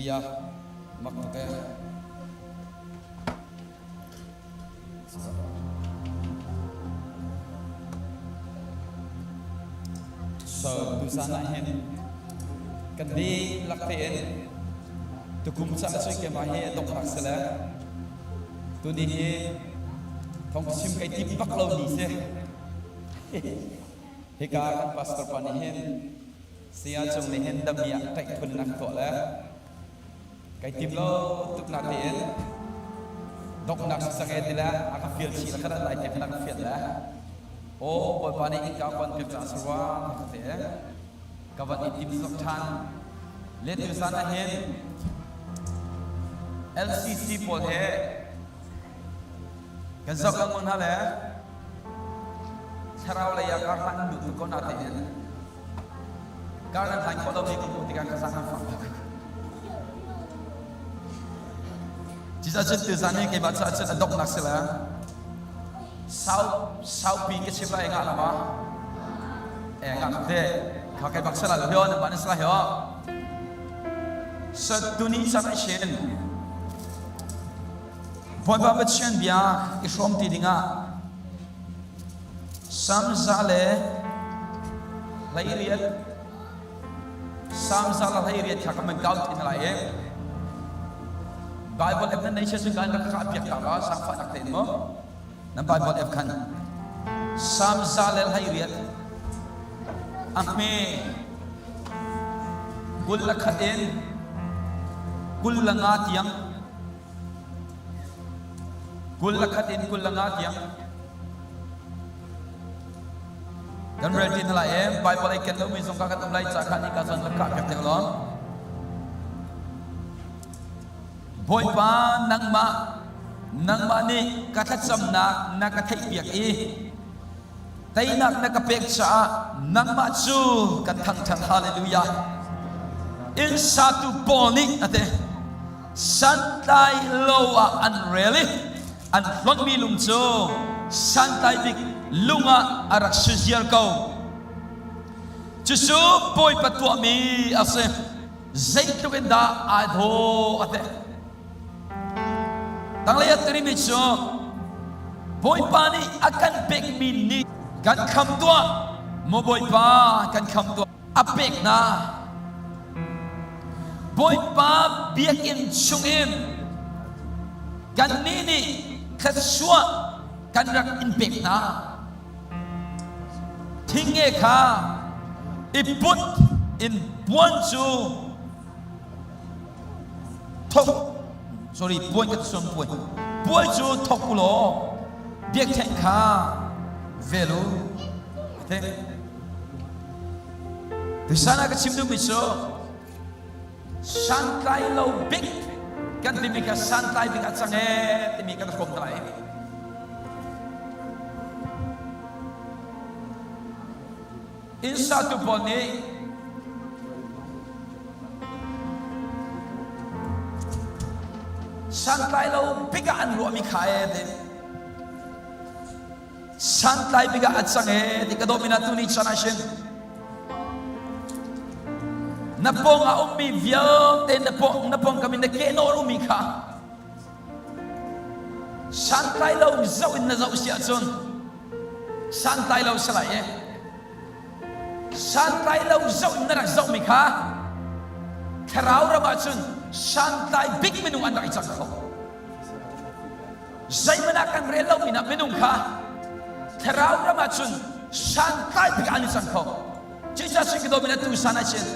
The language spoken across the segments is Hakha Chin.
Hallelujah. Mak tuk eh. So tuzan ah hin kan dihlak tein tukum ca cu keimah hi a donghnak si le tuni hi thawngchim kai tim bak lo ni si. Hika kan pastor pa nih hin saya cung nih hin dami ah ṭaih phun in a ka tuah le kai tim lo tuk na tein donghnak si cang e ti le a ka fial chih le ka rat lai tiang khan a ka fial le aw Bawipa nih innka pon piak caah si rua ka ti ka van i tim zok ṭhan le tuzan ah hin LCC pawl he kan zoh lengmang hna le thlarau lei ah kar hlan duh tuk ko na tein Kar nan hlai khawh lomi ka hmuh tikah ka zaang an fak tuk. Cucaah cun tuzan hi keimah caah cun a donghnak si le sau saupi ka chim lai ngah lama e ngah te kha kai bak sala lo hyo nan ba ni sala hyo sa tuni chan a shin Bawipa Pathian bia i hrawm ti dingah Samza le hleiriat Samza le hleiriat kha ka man kau thin lai i Bible app nan nei sia kan rak ka piak ta la sangfa nak tein mo nan Bible app khan Samza le hleiriat a hme kul la khat in kul la nga tiang Kul le khat in kul le nga tiang kan rel ti hna lai e Bible ai ken lomi zong ka kan um lai ca kha ni ka zon ka piak te lawm Bawipa nangmah nangmah nih ka thlacamnak na ka theihpiak i teinak na ka pek caah nangmah cu kan thangṭhat hallelujah inn satu pawl nih ate santlai lo ah an rel i an hlonhmi lung cu santlai bik lung ah a rak si ziar ko. Cucu Bawipa tuahmi a si. Zeitluk in dah ai dawh a ti. Tanglei ah tirimi cu Bawipa nih a kan pekmi ni kan kham tuah maw Bawipa kan kham tuah a pek hna. Bawipa biakinn chungin kannih nih thluachuah kan rak in pek hna. Thingnge kha i put in puan cu thok sorry puan ka suam puan puan cu thok u law biakṭheng kha vel u. Tuisan ah ka chim duhmi cu santlai lo bik kan timi kha santlai bik a cang ee timi kan hrawm lai. Inn satu pawl nih santlai lo bik ah an ruahmi kha ee ti Santlai bik ah a cang ee ti ka dawt mi na tuni chan ah shin na pawng ah ummi vialte na pawng na pawng kam in na ke nawl ummi kha santlai lo zoh in na zoh si ahcun santlai lo si lai e santlai lo zoh in na rak zohmi kha thlarau ram ahcun santlai bik minung an rak i cang kho Zeihmanh ah kan rel lomi nak minung kha thlarau ram ah cun santlai bik an i cang kho. Jesus sin ka dawmi tu san ah chin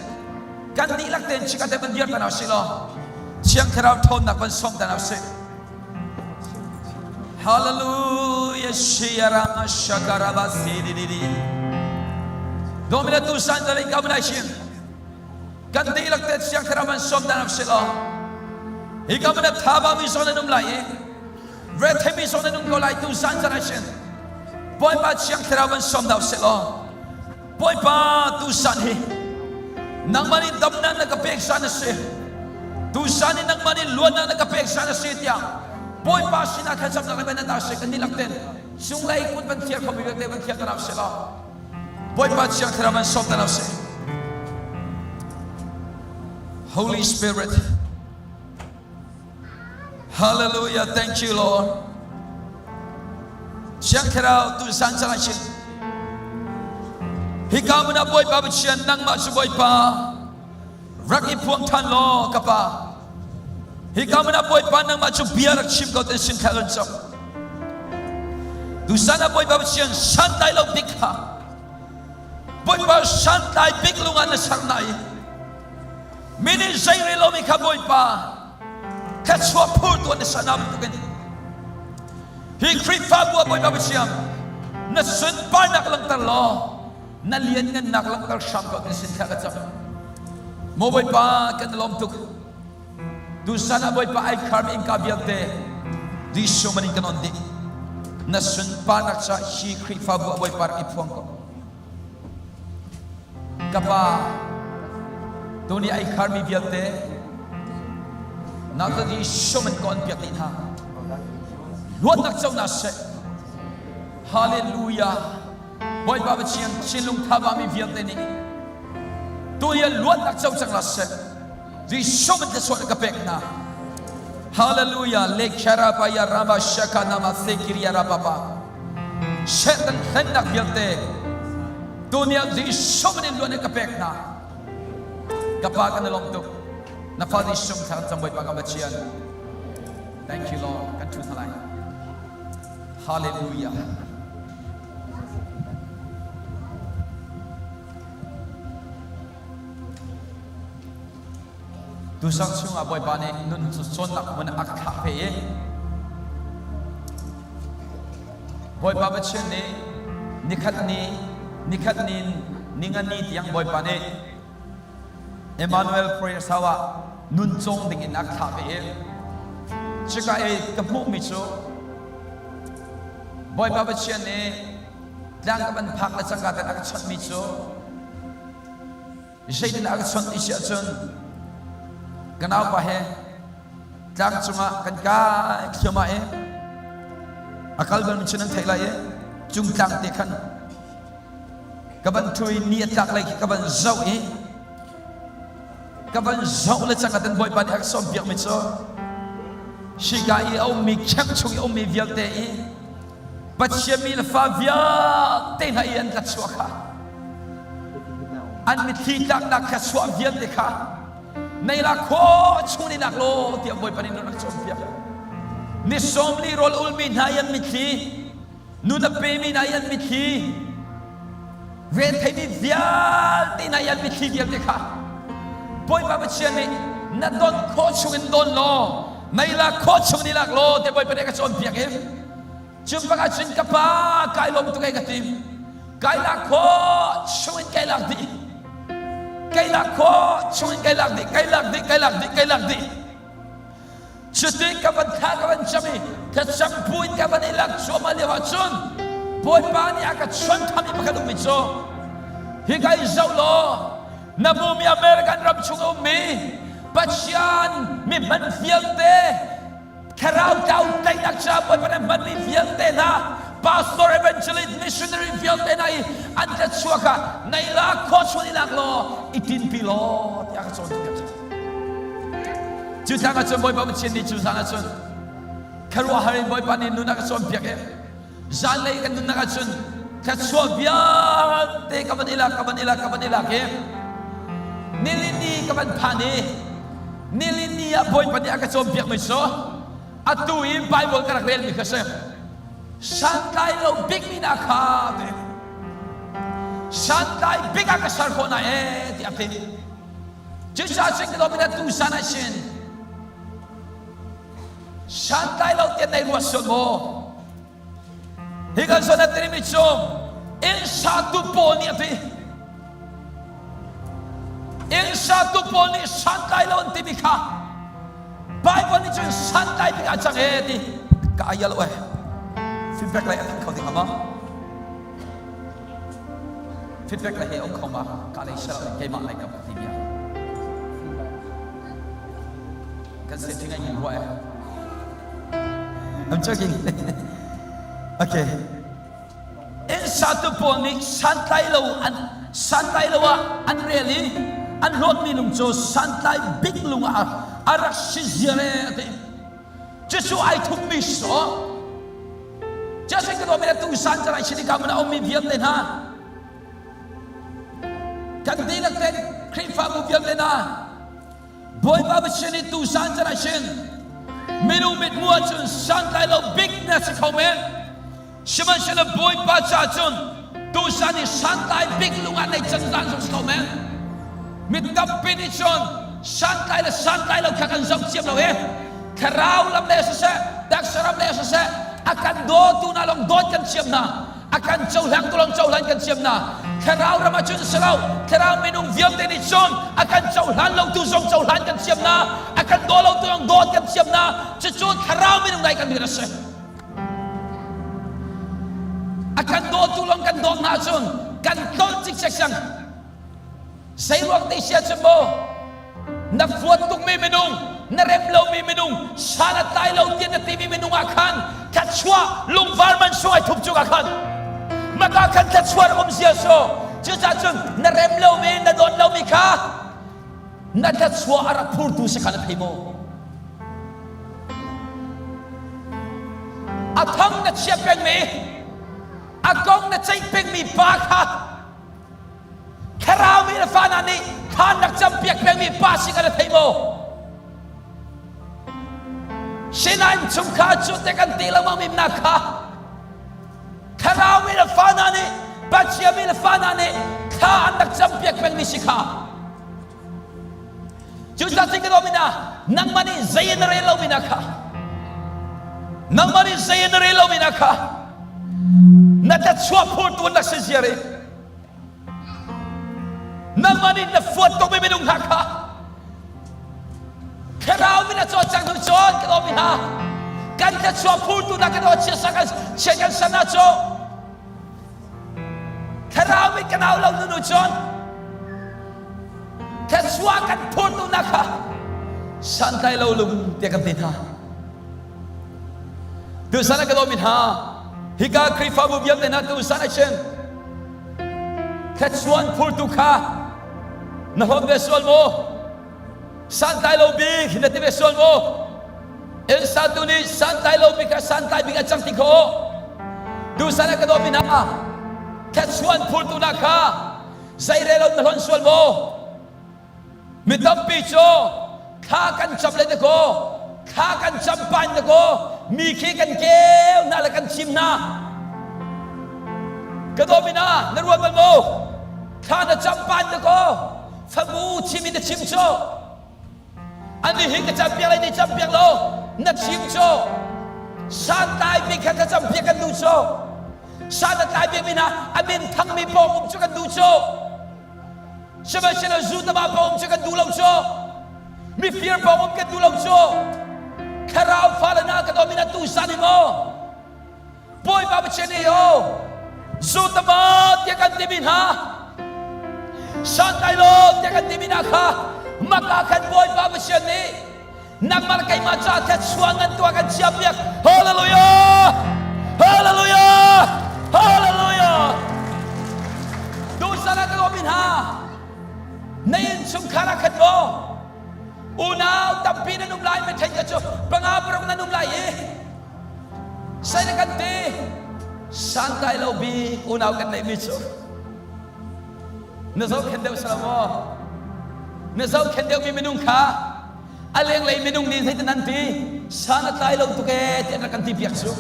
kan dihlak tein chikate van dir tan si law Thiang Thlarau ṭhawnnak van sawm tan si. Hallelujah Shiyarama Shakaraba Sidididi Domina tu san zalei ka shin kan dihlak te Thiang Thlarau van sawm dan si law hi ka mana thaba mi song nan um lai i rethei mi song nan um ko lai tu san zan sin Bawipa Thiang Thlarau van sawm dau si law Bawipa tu san hi nangmah nih damnak na ka pek san a si tu san hi nangmah nih luatnak na ka pek san a si tiah Bawipa sinah thlacamnak le na ta si kan dihlak ten cunglei kut van thiar khomi vialte van thiar ta si law Bawipa Thiang Thlarau van sawm ta si. Holy Spirit. Hallelujah. Thank you, Lord. Siang Thlarau tu san cang chin. Hika mun ah Bawipa Pathian nangmah cu Bawipa rak i phuang than law ka pa. Hika mun ah Bawipa nangmah cu bia rak chim ko te sin thla kan cam. Tusan ah Bawipa Pathian santlai lo bik kha Bawipa santlai bik lung ah na ser na i mi nih zei rel lomi kha Bawipa thluachuah phurtu an i sana bantukin hi Khrihfabu ah Bawipa Pathian na sunparnak langhter law na lianngannak langhter hram ko ti sin thla ka cam. Maw Bawipa kan i lawm tuk. Tusan ah Bawipa ai kharmi innka vialte Jesuh man in kan on dih. Na sunparnak ca hi Khrihfabu ah Bawipa rak i phuang ko. Ka pa, tuni ai kharmi vialte na ka Jesuh man ka on piak dih hna. Luatnak co na seh. Hallelujah. Bawipa Pathian thinlung thabami vialte nih tu hi luatnak co cang la seh. Jesuh min thluachuah ka pek hna. Hallelujah. Le kharapaya rama shaka nama sekiria rapapa. Satan hlennak vialte tuni ah Jesuh min in luan ka pek hna. Ka pa kan i lawm tuk. Na fa Jesuh thla kan cam Bawipa kan Pathian. Thank you Lord. Kan thu hna lai. Hallelujah. Tusang chungah Bawipa nih nun cawnnak hmun a ka thlah ve i Bawipa Pathian nih nikhat ni nikhat ni ninga ni tiang Bawipa nih Emmanuel Prayer Sau ah nun cawng ding in a ka thlah ve i cuka i ka hmuhmi cu Bawipa Pathian nih tlang ka van phak le cangka ten a ka chawnhmi cu Zeitin a ka chawnh ti si ahcun ka naupa he tlang cungah kan kai thliahmah i a kal balmi cun an theih lai i cung tlang te khan ka van ṭhu i ni a tlak lei khi ka van zoh i ka van zoh le cang ah Bawipa nih a ka sawmpiakmi cu hika i a ummi camp chung i a ummi vialte i Pathian mi le fa vialte hna i an ka chuah kha an mitthli tlaknak kha chuah vialte kha nei la khaw chung in nak law tiah Bawipa nih nun a cawnpiak. Ni sawmli rawl ulmi hna i an mitthli, nun a pemi hna i an mitthli, riantheimi vialte hna i an mitthli vialte kha Bawipa Pathian nih na don khawh chung in don law nei la khawh chung in i lak law tiah Bawipa nih a ka cawnpiak i Cu bak ahcun ka pa kai lawm tuk ei ka ti. Kai lak khawh chung in kai lak dih. Kai lak khawh chung in kai lak dih, kai lak dih, kai lak dih, kai lak dih. Cuti ka van thla ka van cam i thlacam bu in ka van i lak cuahmah lio ahcun Bawipa nih a ka chuan tham i pakhat ummi cu hika i zoh law na hmumi American ram chung a ummi Pathian mi hman vialte Thlarau tlau teinak caah Bawipa nih hmanmi vialte hna pastor evangelist missionary vialte hna i an tlachuah kha nei la khua chuan i lak law i tinpi law tiah ka cawnpiak. Cu thlang ahcun Bawipa Pathian nih cu zan ahcun khuaruahhar in Bawipa nih nun a ka cawnpiak i zanlei kan nunnak ahcun thluachuah vialte ka van i lak ka van i lak ka van i lak i nilini ka van phan i nilini ah Bawipa nih a ka cawnpiakmi cu atu i Bible ka rak relmi kha si santlai lo bikmi na kha ti santlai bik ah ka ser khawh na ee tiah a ti cucaah cun ka lawm in atu san ah sin Santlai lo tiah nai ruat sual maw? Hi kan zawn a tirimi cu inn satu pawl nih a ti. Inn satu pawl nih santlai lo an timi kha Bible nih cun santlai bik ah cang ee ti ka ayal oe. Feedback lai a thang kho ding ama. Feedback lai he um kho ma ka lei sel keimah lai ka ti bia. Kan setting ai rua eh. I'm joking. okay. Inn satu pawl nih santlai lo an santlai lo ah an rel i an hlawtmi lung cu santlai bik lung ah a rak si ziar e a ti. Cucu ai thupmi sawh. Jesuh ka dawmi le tu san carai sin ka mun a ummi vialte hna kan dihlak ten Khrihfabu vialte hna Bawipa Pathian nih tu san carai sin minung mithmuh ahcun santlai lo bik na si kho men. Sihmanhsehlaw Bawipa caah cun tuusan i santlai bik lung ah nei can zan zong si ko men. Mi tampi nih cun santlai le santlai lo kha kan zoh thiam lo i thlarau lam le siseh, taksa ram le siseh, a kan dawtu hna lawng dawt kan thiam hna, a kan cohlangtu lawng cohlan kan thiam hna. Thlarau ram ah cun si lo, thlarau minung vialte nih cun a kan cohlan lotu zong cohlan kan thiam hna, a kan daw lotu zong dawt kan thiam hna. Cucu thlarau minung nai kan rian a si. A kan dawtu lawng kan dawt hna ahcun kan tlolh cikcek cang. Zeiruang te si ahcun maw na fuat tukmi minung, na rem lomi minung, san a tlai lo tiah na timi minung ah khan thluachuah lungvar man sung ai thup cuk ah khan maka khan thluachuah rak um sia so cucaah cun na rem lomi na dawt lomi kha na thluachuah a rak phurtu si kha na thei maw? A thang na chia pengmi, a kong na ceih pengmi pa kha thlarau mi le fa hna nih thlan rak campiak pengmi pa si kha na thei maw? Sinain chungkhar cu te kan ti lengmang mi hna kha thlarau mi le fa hna nih Pathian mi le fa hna nih thla an rak campiak pengmi si kha Cucaah cun ka dawmi hna, nangmah nih zei na rel lomi hna kha, nangmah nih zei na rel lomi hna kha, na thlachuah phurtu an rak si ziar i, nangmah nih na fuat tukmi minung hna kha, thlarau min a cawlcang hnu cun ka dawmi hna, kan thlachuah phurtu hna kan aw chia kan chia kan san ah cu Thlarau in kan au lo nunu cun thluachuah kan phurtu na kha santlai lo lung tiah kan ti hna. Tusan ah ka dawmi hna, hika Khrihfabu vialte hna tusan ah cun thluachuah phurtu kha na hlawt ve sual maw? Santlai lo bik na ti ve sual maw? Elsa tu nih santlai lo bik ah santlai bik a cang ti kho. Tusan ah ka dawmi hna, thluachuan phurtu hna kha zeirel lo na hlonh sual maw? Mi tampi cu thla kan cam le dakaw, thla kan cam pan dakaw, mi khi kan keu hna le kan chim hna. Ka dawmi hna, na ruat bal maw? Thla na cam pan dakaw, fabu chim in na chim cu. Ani hi ka campiak lai ni campiak lo na chim cu santlai bik kha ka campiak kan duh cu san a tlai bik mi hna a min thangmi pawng um cu kan duh cu sihmanhsehlaw zu tama pawng um cu kan duh lo cu mifir pawng um kan duh lo cu thlarau fale na kan om in atu san hi maw Bawipa Pathian nih aw zutama tiah kan timi hna santlai lo tiah kan timi hna kha maka khan Bawipa Pathian nih nangmah le keimah caah thluachuah ngan tuah kan chiahpiak. Hallelujah! Hallelujah! Hallelujah! Duhsal ah ka lawm hna. Na innchungkhar ah khan maw unau tampi nan um lai me then ka cu panga paruk nan um lai i Sei na kan ti santlai lo bik unau kan neihmi cu na zohkhenh deuh silo maw? Na zohkhenh deuhmi minung kha a lenglei minung nih zeitin an ti san a tlai lo tuk ee ti an rak kan ti piak cu.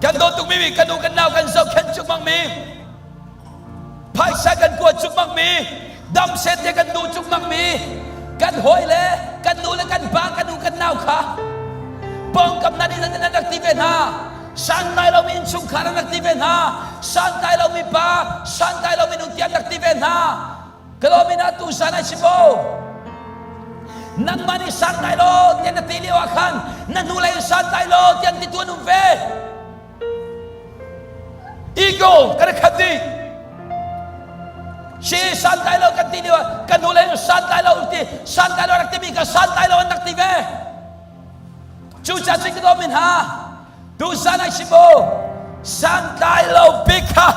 Kan dawt tukmi kan u kan nau kan zohkhenh cukmangmi Phaisa kan kuat cukmak mi, dam seh te kan duh cukmak mi, kan hawi le kan nu le kan pa kan u kan nau kha pawngkam nan in nan rak ti ve hna. Santlai lomi innchungkhar an rak ti ve hna. Santlai lomi pa, santlai lomi nu ti an rak ti ve hna. Ka lawm in atu san ai si bo. Nangmah nih santlai lo tian na ti lio ah khan na hnulei in santlai lo tian ti tu an um ve. Ego kan khat dih. Si santlai lo kan ti lio kan hnu le santlai lo ti santlai lo rak timi ka santlai lo an rak ti ve. Cucaah cun ka dawm in ha tu san ai si mu santlai lo bik kha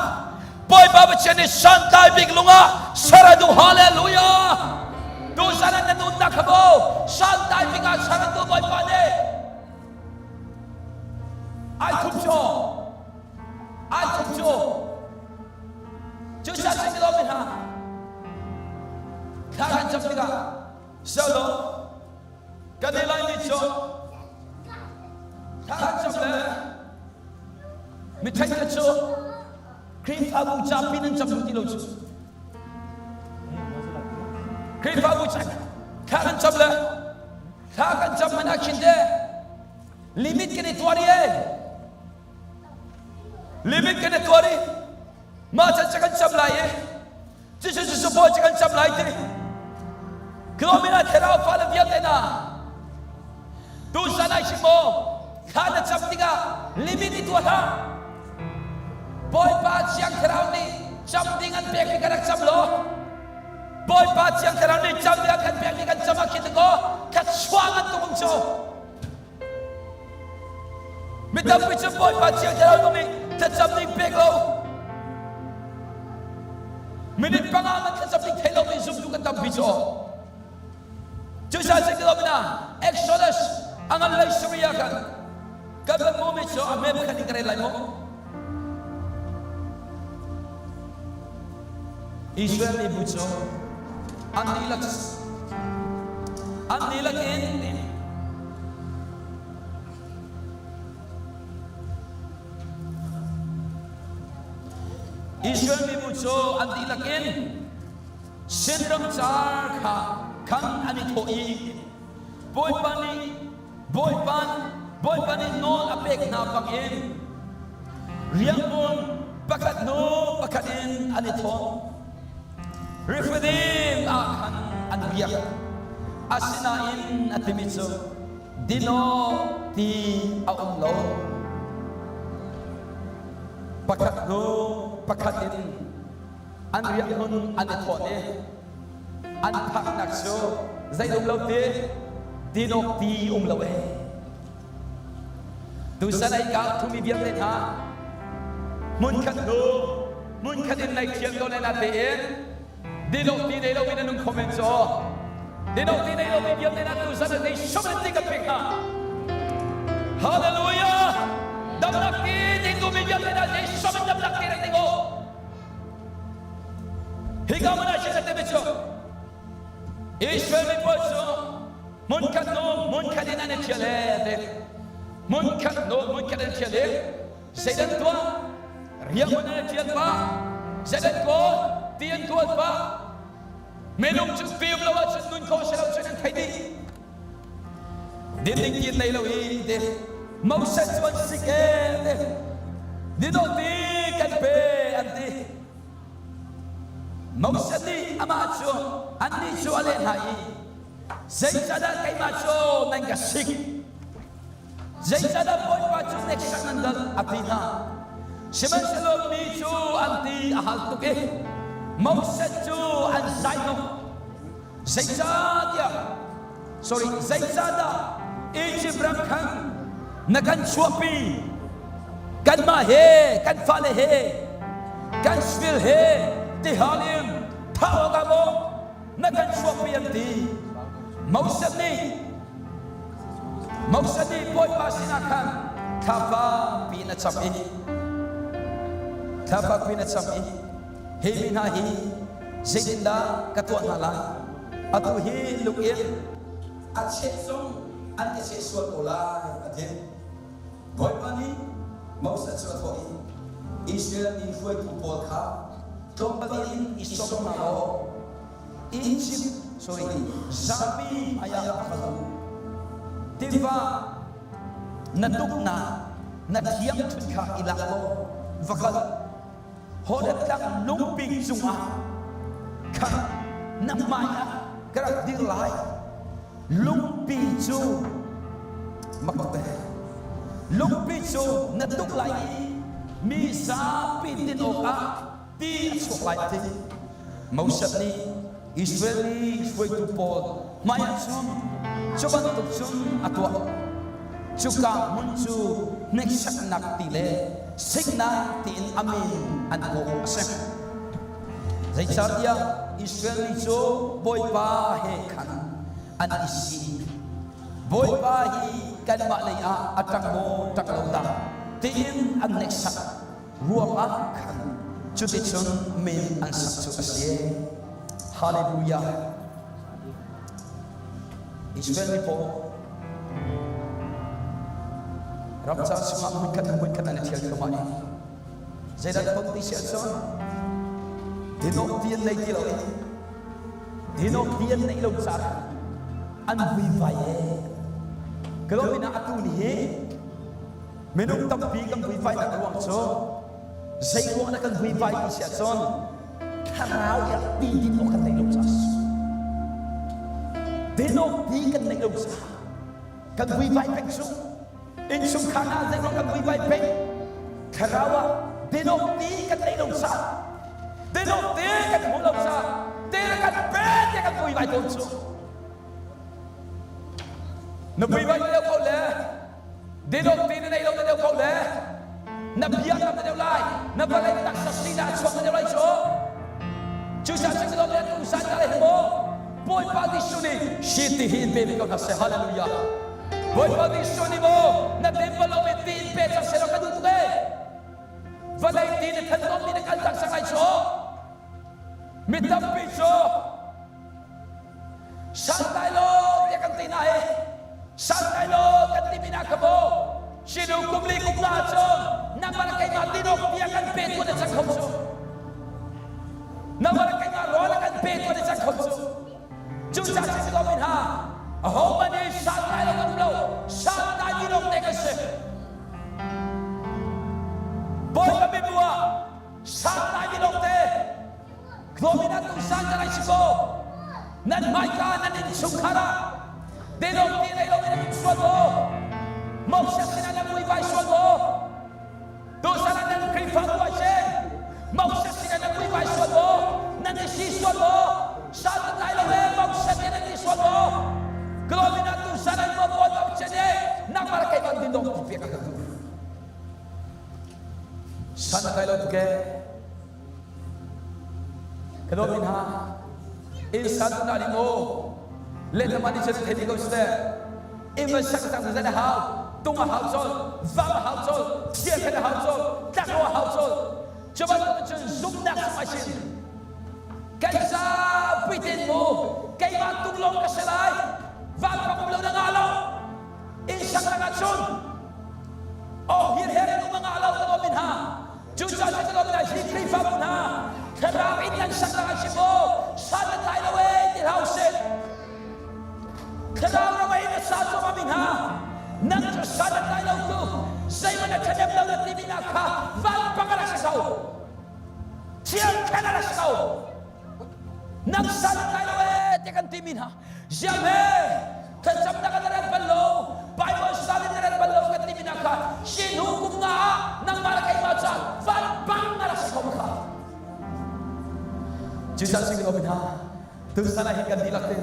Bawipa Pathian nih santlai bik lungah ser a duh hallelujah tu san an na nunnak kha mu santlai bik ah ser a duh Bawipa nih. Kan i Laimi cu thla kan cam le mi thenkhat cu Khrihfabu capi nan cam duh ti lo cu. Khrihfabu ca thla kan cam le thla kan cam hmanh ah khin te limit kan i tuar i limit kan i tuar i mah can ca kan cam lai i cucu cucu bawi ca kan cam lai ti Kilomina thlarau fale vialte hna tusan ai chim maw thla na cam tikah limit i tuah hlah Bawipa Thiang Thlarau nih cam ding an pek mi ka rak cam law Bawipa Thiang Thlarau nih cam ding a kan pek mi kan cam ah khin kaw ka chuang an tuk um cu Mi tampi cu Bawipa Thiang Thlarau nih thlacam ding pek lo. Minute panga man thlacam ding thei lomi zumtu kan tampi cu. Cucaah cu ka na Exodus a ngan lei Syria kan kan van hmuhmi cu a hme pakhat in ka rel lai mu. Israel mibu cu an dihlak an dihlak in Israel mibu cu an dihlak in Sin ramcar kha khan an i thawh i Bawipa nih Bawipa Bawipa nih nawl a pek hna bangin riahhmun pakhat hnu pakhat in an i thawh. Rephidim ah khan an riak. Asinain a timi cu dinawk ti a um lo. Pakhat hnu pakhat in an riahhmun an i thawt i an phaknak cu zei um lo ti dinawk ti um lo ee. Tusan ai ka thumi vialte hna hmunkhat hnu hmunkhat in nai thiam ko na tein dinawk ti nei lo in anung comment cu dinawk ti nei lo mi vialte hna tusan ah nei shom in ti kan pek hna Hallelujah damnak ti ding tu mi vialte hna nei shom in damnak ti rak ding u Hika hmun ah shin te cu Israel mi pawl cu hmunkhat hnu hmunkhat in an i ṭhial he ti. Hmunkhat hnu hmunkhat an ṭhial i zeidan tuah riahhmun an i ṭhial pah zeidan kawl ti an kawl pah minung cu pim lo ahcun nun khawh si lo cun an thei dih. Din ding ti nei lo i ti Moses cu an sik e ti dinawh ti kan pe an ti. Moses nih amah cu annih cu a leh hna i zeicahdah keimah cu nan ka sik zeicahdah Bawipa cu hneksak nan dal a ti hna sihmanhsehlaw mi cu an ti a hal tuk i Moses cu an zaihnawh zeicahtiah sorry zeicahdah Egypt ram khan na kan chuahpi kanmah he kan fale he kan svil he tihal in thah awkah maw na kan chuahpi an ti Moses nih Moses nih Bawipa sinah khan thla fakpi in a cam i thla fakpi in a cam i hi mi hna hi zeitindah ka tuah hna lai atu hi lung in a cheh zong an ka cheh sual ko lai a ti Bawipa nih Moses cu a thawh i Israel mi hruaitu pawl kha tlawmpal in i sawm hna law Egypt sorry zapi hmaiah va kal u tiva na tuknak na thiangṭhunh kha i lak law va kal Horeb tlang lungpi cungah khan na hmaiah ka rak dir lai. Lungpi cu mak tuk eh. Lungpi cu na tuk lai i mi zapi din awkah ti a chuak lai a ti. Moses nih Israel mi hruaitu pawl hmaiah cun cu bantuk cun a tuah. Cuka hmun cu hneksaknak ti le siknak tiin a min an kawh a si. Zeicahtiah Israel mi cu Bawipa he khan an i si. Bawipa hi kanmah lei ah a ṭang maw ṭang lo dah tiin an hneksak ruangah khan cuticun min an sak cu a si. Hallelujah. Israel mi pawl ramcar chungah hmunkhat hmunkhat an i ṭhial thluahmah i zeidah ton ti si ahcun dinawk ti an nei ti lo i dinawk ti an neih lo caah an vuivai ee. Kalawmin ah atu ni hi minung tampi kan vuivainak ruang cu zei ruang dah kan vuivai ti si ahcun thlarau i ti din awk kan neih lo caah din awk ti kan neih lo caah kan vuivai peng cu. Innchungkhar hna zeiruang kan vuivai peng? Thlarau ah dinawk ti kan neih lo caah, dinawk ti kan hmuh lo caah, ti le kan pe tiah kan vuivai tawn cu. Na vuivai na deuh ko le dinawk ti na nei lo na deuh ko le na bia tam na deuh lai, na vawlei taksa sinak a chuak na deuh lai cu. Cucaah cun ka dawt tu san ka le maw Bawipa Jesuh nih hi ti hi in pe ve ko hna seh. Hallelujah. Bawipa Jesuh nih maw na temple lo in ti in pe cang seh law ka duh tuk ee. Vawlei ti na than mi na kal tak sang ai cu. Mi tampi cu santai lo tiah kan ti na hi. Santai lo kan ti mi na kha maw. Sinu kum li kum nga cun nangmah le keimah tinawk bia kan pe tu na cang kho cu. Nangmah le keimah rawl a kan pe tu na cang kho cu. Cucaah chim ko mi hna, ahohmanh nih santlai lo kan um lo, santlai mi lawng te kan si. Bawipa mibu ah santlai mi lawng te Tlawmin ah tu san ka lai si ko. Nan hmaika nan innchungkhar ah delong ti nei loin nan um sual maw? Moses sinah nan muivai sual maw? Tusan ah nan Khrihfabu ah seh Moses sinah nan muivai sual maw? Nan i si sual maw? San na tlai lo ee Moses nih nan ti sual maw? Tlawmin ah tusan an maw Bawipa Pathian nih nangmah le keimah dindong ti pek a kan duh. San na tlai lo tuk ee. Ka dawtmi hna, inn san na ding maw? Lehlam ah nih cun thei ding ko siseh. Inn van sak cang zan a hau, tung a hau colh, vam a hau colh, thir khan a hau colh, tlakro a hau colh. Cu bantuk cun zumhnak sung a sin. Kan zapi tein mu, keimah tung lawng ka si lai, vanpang um lo na ngah lo. Inn sak nak ah cun, oh hirher in um a ngah lo ka dawtmi hna. Cucaah cu ka lawm hi Khrihfabu hna thlarau in nan saknak an si maw? San na tlai lo ee ti hlah usih. Thlarau ram in na sa cuahmah mi hna nang cu san na tlai lo tu zeihmanh na ṭhahnem lo na timi hna kha vanpang a rak si ko. Thiang khan a rak si ko. Nang san na tlai lo ee tiah kan timi hna ziang he thlacamnak ah na rat bal lo Bible study na rat bal lo kan timi hna kha hi hnu kum nga ah nangmah le keimah ca vanpang na rak si kho kha Jesus sing lo hna tusan ah hin kan dihlak te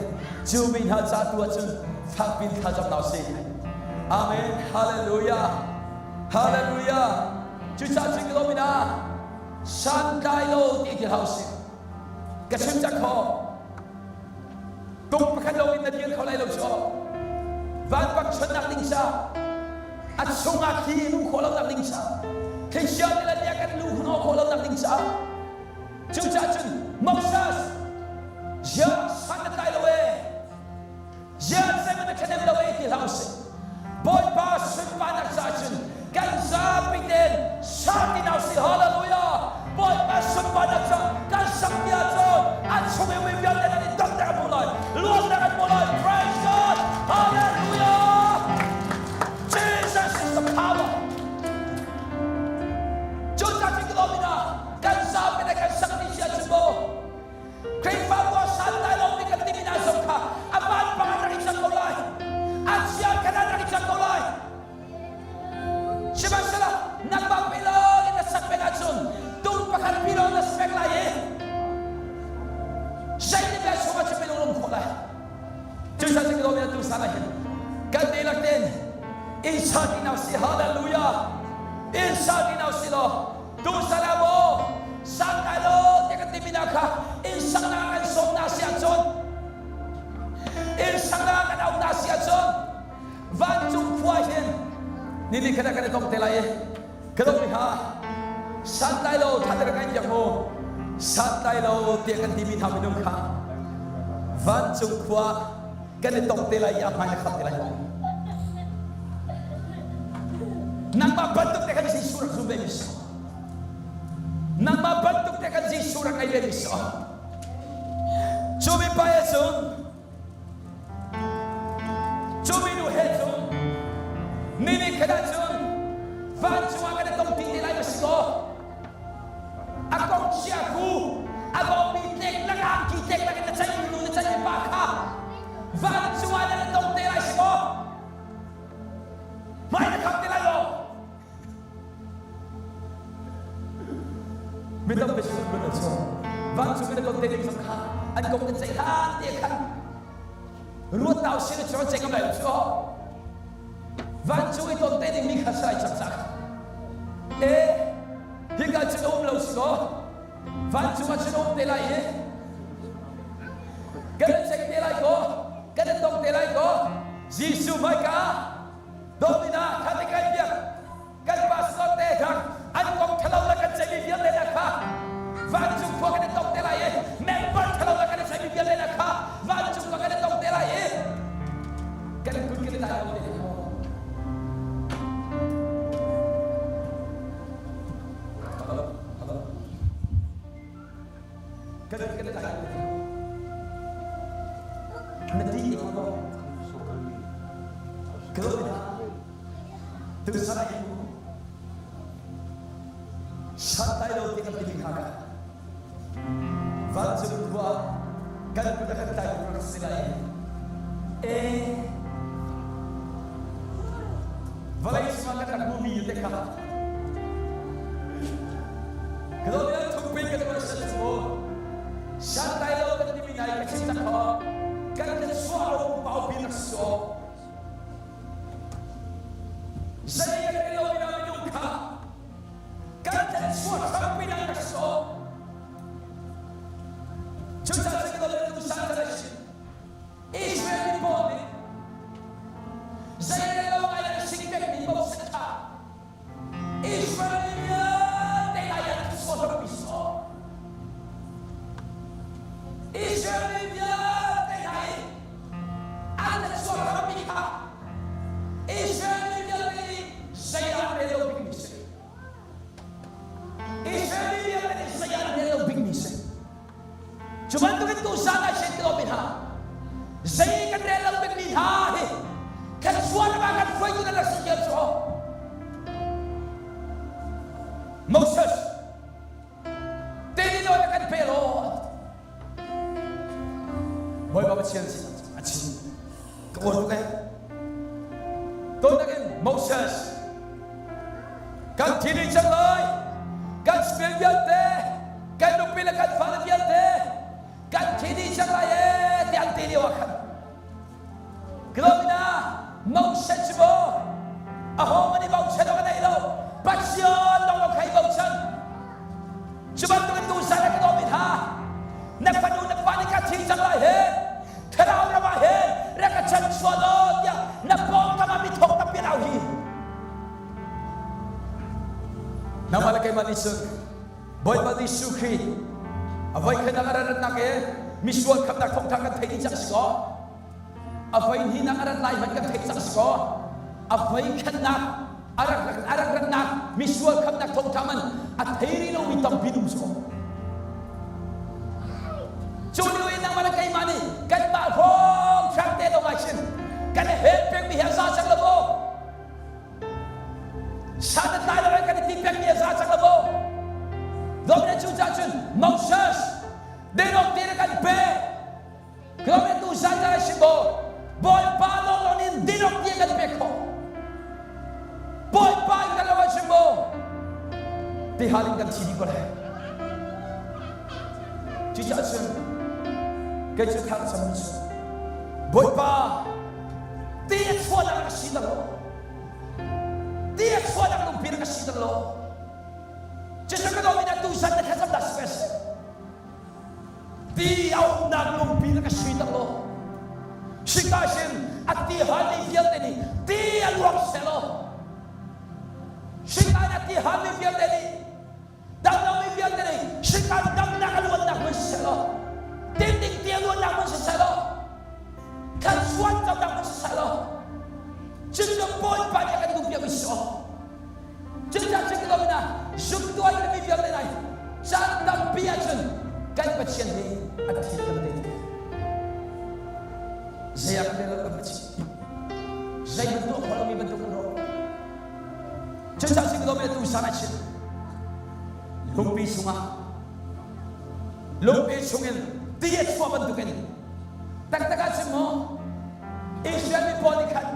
cu mi hna ca tu ahcun fakpin thlacam hna usih Amen Hallelujah Hallelujah cucaah sing lo hna santlai lo ti ti hlah usih ka chim cang kho Tung pakhat lo in na dir kho lai lo cu. Vanpang chonnak ding ca, a chungah thli luh khawh lonak ding ca, thlichia ti le bia kan luh hnawh khawh lonak ding ca. Cucaah cun Moses, ziah san na tlai lo ee, ziah zeihmanh na ṭhahnem lo ee ti hlah usih. Bawipa sunparnak caah cun kan zapi tein sa ti hna usih. Hallelujah! Bawipa sunparnak caah kan sak ti ahcun a chung i mi vialte nan i donghter an hmu lai, luatnak an hmu lai. Praise God! Hallelujah! Jesus is the power. Cucaah cun ka lawm ah kan zapi le kan sak ti si ahcun maw Khrihfabu ah santlai lomi kan timi hna zong kha a vanpang an rak i cang ko lai. A chia khan an rak i cang ko lai. Sihmanhsehlaw nangmah pilawng in na sak peng ahcun tung pakhat pilawng na sak peng lai i zeitindah chungah cu minung um khawh lai? Cucaah cun ka tu san ah hin kan dihlak tein in sa ti hna usih. Hallelujah! In sa ti hna usih law Tusan ah maw santlai lo tiah kan timi hna kha inn saknak kan sawm hna si ahcun inn saknak kan auh hna si ahcun vancung khua hin ni ni khat ah kan i tong te lai i ka dawt mi hna santlai lo tha te kan biak mu santlai lo tiah kan timi hna minung kha vancung khua. Kan i tong te lai i a hmai na khap te lai maw? Nangmah bantuk te khan Jesuh rak zum ve mi si. Nangmah bantuk te khan Jesuh rak ngei ve mi si. Cu mi pa he cun cu minu he cun nini khat ah cun vancung ah kan i tong ti te lai ma si kaw a kong chia ku a bawmi tlek lak angki tlek lak in na chan nu na chan pa kha vancung ah nan i tong te lai si kaw hmai na kham te lai lo Mi tampi sin kun an sung. Vancung in a ton te ding zong kha an kong an ceih hlan te khan ruat tau sin cu an ceih ngam lai lo cu. Vancung i ton te ding mi kha sai cak cak. E hika cun a um lo si kaw vancung ah cun a um te lai i kan in ceih te lai kaw kan in tong te lai kaw Jesuh hmaika Domina kha te kai biak kan pastor te kha an kong thalo la kan ceimi vialte na kha vancung khua kan i tong te lai i member thalo la kan i ceimi vialte na kha vancung khua kan i tong te lai i kan kut kan i tlai lo te Hello, hello. Kan kan i tlai lo te. Na ti ko. Good. Tusan santai lo ti kan ti hna ka vancung khua kan kut a kan tlai tu rak si lai e vawlei cungah kan rak hmumi te kha Gloria thukpi kan worship cu santai lo kan timi nai ka chim tak ho kan kan suah lo pau pi rak si Zei kan i lo minung kha kan thlenchuah hrampi nan ka sawm. Cucaah cun ka tu san ka si. Israel mi pawl nih zei lo ngai an sing pekmi Moses kha Israel mi vialte lai an thlenchuah hrampi sawm. Israel mi vialte lai An chuak hrampi kha Israel mi vialte nih zei ah rel lo bikmi si. Israel mi vialte nih zei ah rel lo bikmi si. Cu bantukin tu zan ah sin ti hna. Zei kan rel lo bikmi hna hi kan sual ah kan hruaitu nan rak si cio cu. Moses Tei nawl kan pe law Bawipa Pathian sin a chim ka uar tuk eh Tunak in Moses kan thi ding cang lai kan spirit vialte kan nupi le kan fale vialte kan thi dih cang lai ee tiah an ti lio ah khan Glomina Moses cu maw aho man i bochan awk a nei lo Pathian lawnglawng kha i bochan cu bantukin tu san a ka dawmi hna na fanu na pa nih ka thing cang lai he thlarau ram ah he rak ka chan chuah law tiah na pawngkam ah mi thawk tampi an au hi nangmah le keimah nih cun Bawipa Jesuh Khrih a voi khat a rat nak e misual khamnak thawngtha kan theih dih cang si kaw a voi hnihnak a rat lai hmanh kan theih cang si kaw a voi khatnak a rak a rak ratnak misual khamnak thawngtha man a thei rih lomi tampi um si kaw cu lio in nangmah le keimah nih kanmah hrawng hrang te lo ngai sin kan he pengmi hi a za cang lo maw San a tlai lo kan i ti pengmi a za cang lo maw? Dawt cu cah cun Moses denok ti na kan pe. Glory tu san ta si bo. Bawipa lawng in dinok ti kan pe khawh. Bawipa in kan lo si bo. Ti halin kan thi dih ko lai. Cucaah cun kei cu thang sam cu Bawipa ti a chuahnak a si lo ti a chuahnak lungpi a si lo cucu ka dawmi na tusan na thlacam dah si ti a umnak lungpi na ka si tak lo sika sin a ti hal mi vialte nih ti a luang selaw sika in a ti hal mi vialte nih Damlomi vialte nih hrikan damnak a luannak hmun siseh law, tinting ti a luannak hmun siseh law, kan sual. Zei bantuk a lomi bantuk an rawk. Cucaah sing lo tu san a chim. Lungpi chungah lungpi chungin ti a chuah bantukin taktak ah chim maw Israel mi pawl nih khan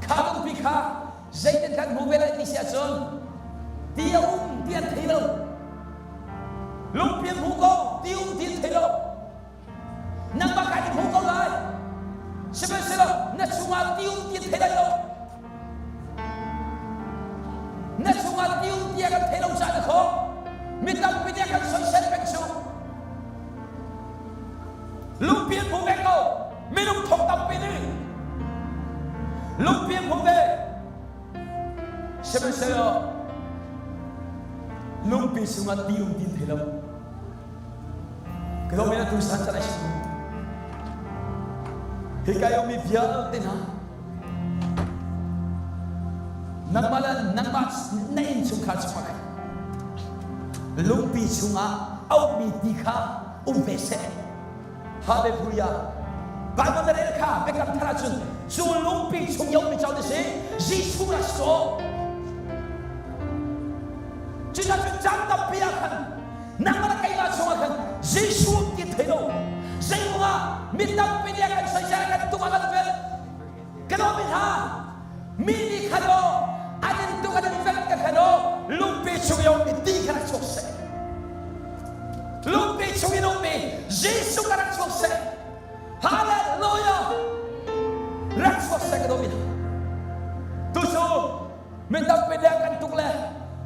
kha lungpi kha zeitin kan hmu ve lai ti si ahcun ti a um ti an thei lo lungpi an hmu ko ti um ti an thei lo Nangmah kai hmu ko lai. Sihmanhsehlaw na chungah ti um ti thei lai lo. Na chungah ti um ti kan thei lo caah na khawh. Mi tampi nih kan soisel peng su. Lungpi an hmu ve ko. Minung thong tampi nih lungpi an hmu ve. Sihmanhsehlaw lungpi chungah ti um ti thei lo. Ka dawmi na tusan can a si. Hika i ummi vialte hna nangmah le nangmah na innchungkhar chungah khan lungpi chungah a ummi ti kha um ve seh. Hallelujah. Bible na rel kha biakam thar ahcun cu lungpi chung i a ummi caan a si Jesuh rak si ko. Cucaah cun caan tampi ah khan nangmah le keimah chungah khan Jesuh ti thei lo. Zeiruangah mi tampi nih a kan soisel a kan tuk a kan velh. Ka dawmi hna, mi nih khan aw an in tuk an in velh ka khan aw lungpi chung i a ummi ti kha rak chuak seh. Lungpi chung in ummi Jesuh ka rak chuak seh. Hallelujah! Rak chuak seh ka dawmi hna. Tucu Mi tampi nih kan tuk le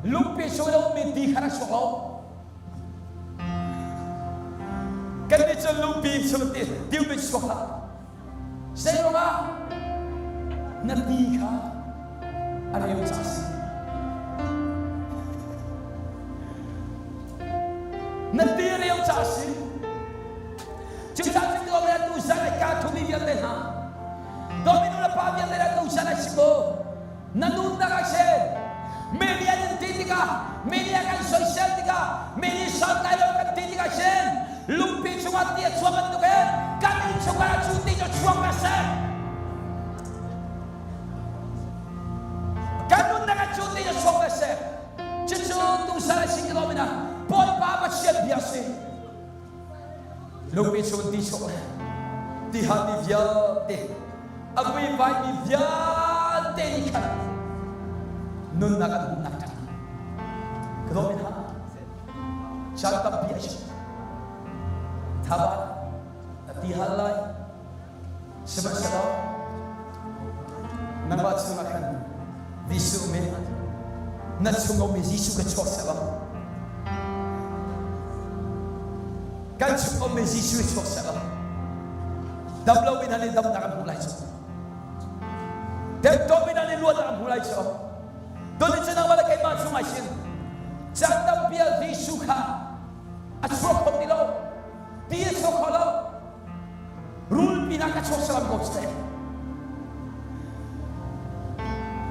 lungpi chung in a ummi ti kha rak chuak lo. Kan nih cun lungpi chung ti tiumi chuak hlah. Zeiruangah na ti kha a reu ca si. Na ti reu ca si. Cucaah cun le tu zan ai ka thumi vialte hna Domino le pa vialte le tu zan ai si ko. Na nunnak ah seh media nan ti tikah media kan soisel tikah media santlai lo kan ti tikah sin lungpi chungah ti a chuak bantuk in kan inn chungah cu ti cu chuak ve seh kan nunnak ah cu ti cu chuak ve seh cucu tusal a si ti lo mina Bawipa Pathian bia si Lungpi chung ti chuak le ti halmi vialte a vuivaimi vialte nih khan nunnak an hmuhnak ṭha ka dawt hna caan tampi a si thaba na ti hal lai sihmanhsehlaw nangmah chungah khan Jesuh min na chung ummi Jesuh ka chuak sehlaw kan chung ummi Jesuh chuak sehlaw dam lo in an i damnak an hmuh lai cu temtom in an i luatnak an hmuh lai cu tuni cu nangmah le keimah chungah sin caan tampi ah Jesuh kha a chuak kho ti lo ti a chuak kho lo Rulpi nak ka chuak salam ko seh.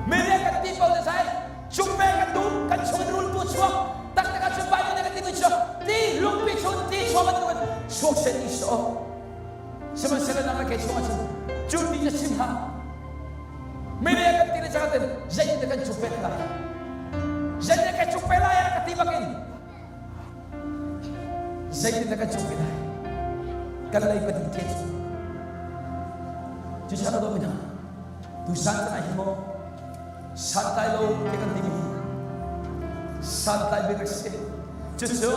Media kan ti ko le sai chung ve kan du kan chung rul tu chuak tak tak ah chung Bible kan ti mi chuak ti lungpi chung ti chuak ban tu chuak sen ni so sihmanhsehlaw nang le kei chung ahcun cu ti na sim ha media kan ti le cang zei kan chuk ve lai zei kan chuk ve lai ka ti bakin Zeitin dah kan cung lai? Kan lei pa ding ke cu. Cu chan do mina. Tu san tan hi mo santlai lo te kan timi santlai bik si. Cu cu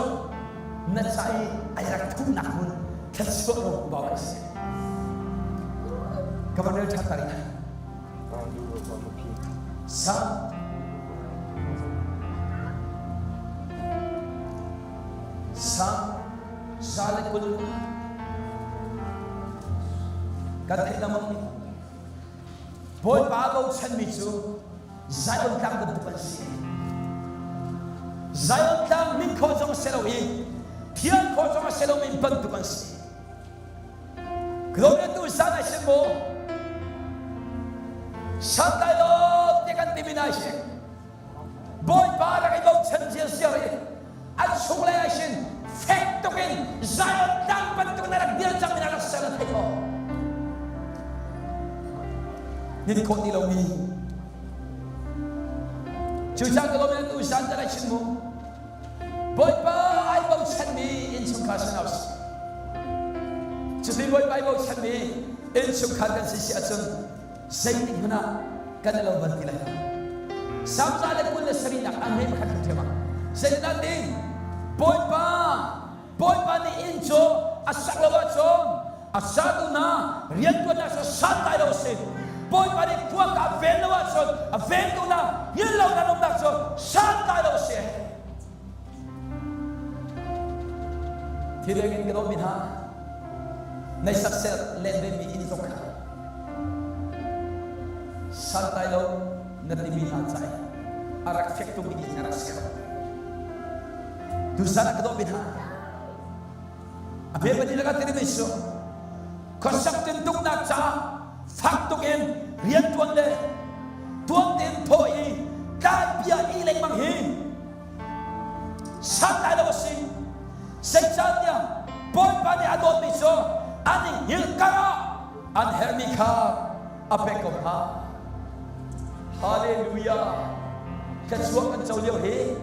na ca i ai rak thunak hmun thlasua lo ba si. Ka van rel ṭhan ta rih. Sa Sa sa le kul kan theih lengmang mi Bawipa bochanmi cu Zion tlang bantuk an si. Zion tlang min khawh zong a si lo i thial khawh zong a si lomi bantuk an si. Gloria tu san ai si maw? San lai lo ti kan timi nai si. Bawipa rak i bochan ziarziar i an chung lei ah sin fek tuk in Zion tlang bantuk na rak dir cang in a rak ser na thei maw? Nin khawh ti lomi. Cucaah ka lawm in tu san ta lai chin mu. Bawipa ai bochanmi innchungkhar si hna usih. Cuti Bawipa ai bochanmi innchungkhar kan si si ahcun zeitik hmanh ah kan i lo bal ti lai lo. Salm 127 an hei pakhat ṭhiam ah zeitinah ding Bawipa Bawipa nih inn cu a sak lo ahcun a satu hna riantuannak cu santlai lo a si. Bawipa nih khua ka ven lo ahcun a vengtu hna hngilh lo nan umnak cu santlai lo a si. Thileng in ka dawtmi hna, nei saksel len vemi inn zong kha santlai lo na timi hna ca i a rak fek tukmi inn a rak si kho. Tuzan ah ka dawtmi hna, A hme lakah tirimi cu khuasak tintuknak caah fak tuk in riantuan le tuan tein thawh i tlai bia i lengmang hi santlai lo a si. Zeicahtiah Bawipa nih a dawtmi cu an i hngilh kar ah an herhmi kha a pek ko hna. Hallelujah! Thluachuah kan co lio hi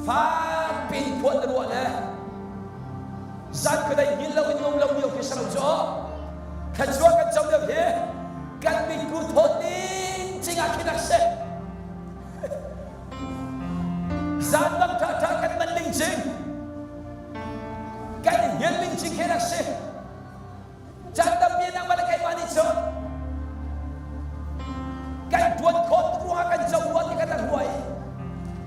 Fak piin phuan na ruah le zan khuadei hngilh lo in um lo lio khi si lo cu thluachuah kan co lio hi kan mitku thawt ning cing ah khin rak si. Zan bang ṭha ṭha kan man ning cing kan hngilh ning cing khi rak si. Caan tampi nangmah le keimah nih cun kan ṭuan khawh tuk ruangah kan co rua ti kan rak ruah i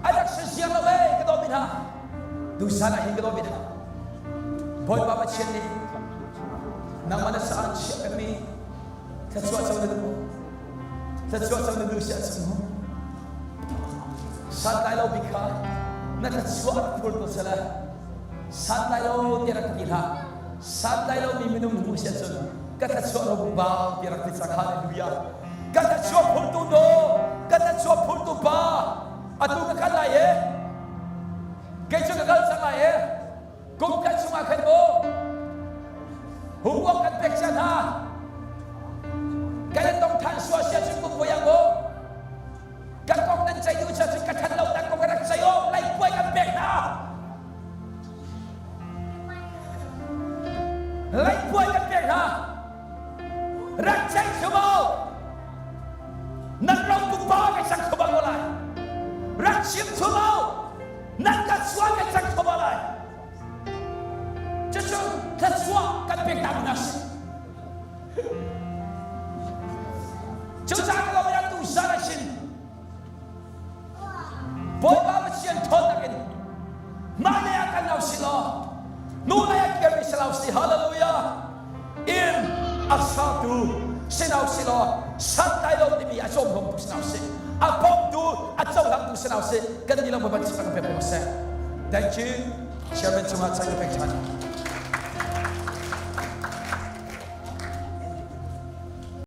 a rak si siang lo ee ka dawt mi hna tusan ah hin ka dawt mi hna Bawipa Pathian nih nangmah na sa an chiah pekmi thluachuah co na duh maw thluachuah co na duh si ahcun mu santlai lo bik kha na thluachuah rak phur tu sele santlai lo ti rak ti hlah Santlai lomi minung hmuh si ahcun ka thluachuah ro bau ti rak ti cang hallelujah ka thluachuah phurtu no ka thluachuah phurtu pa atu ka kal lai e kei cu ka kal cang lai e kum khat chungah khan mu homework kan pek cia hna kan in tong than sual sia cun kum voi ah mu kan kong nan ceih duh cun ka than lo nak kong ka rak ceih o lai puai kan pek hna Leikuai kan pek hna. Rak check khumo. Nan ro pupa ka chak khuba ko lai. Rak chim khumo. Nan ka sual ka chak khuba lai. Cucu thluachuah kan pek ta hna si. Cucaah ka lo tu zan a sin. Bawipa Pathian ṭhawnnak in hmailei ah kan lo si law hnulei ah kirmi si lo si hallelujah in a satu si lo si law santlai lo timi a cawmhlawmtu si lo si a bawmtu a cohlangtu si lo si kan nih lo Bawipa kan pek ko seh thank you chairman cungah chan ka pek ṭhan.